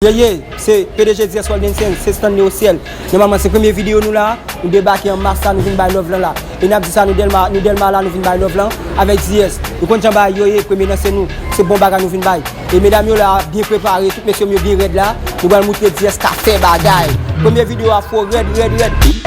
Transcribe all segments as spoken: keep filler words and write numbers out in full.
Ye, ye, se P D G D S World Entertainment, se Stanley Ociel. Nòmalman, se premye videyo nou la, nou debake an mas la, nou vin bay love lan la. E n ap di sa, nou Dèlma, nou Dèlma la, nou vin bay love lan avèk D S. Nou konn jan bagay yo ye, premye nan se nou, se bon bagay nou vin bay. E medam yo la, byen prepare, tout mesye m yo byen rèd la, nou pral moutre D S ka fè bagay. Premye videyo a fò rèd, rèd, rèd.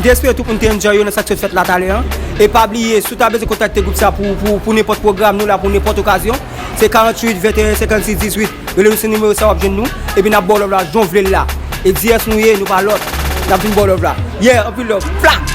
Jesper tout moun te enjoy yo nan sa k sot fèt la talè an. E pa bliye, si w ta bezwen kontakte gwoup sa pou, pou, pou nenpòt pwogram, nou la pou nenpòt okazyon. Se karanntuit venteyen senkannsis dizuit. Rele nou sou nimewo sa, w ap jwenn nou. Epi n ap ba w love la, jan w vle l la. E D S nou ye, nou pa lòt. N ap vin ba w love la. Yeah, anpil love. Fla!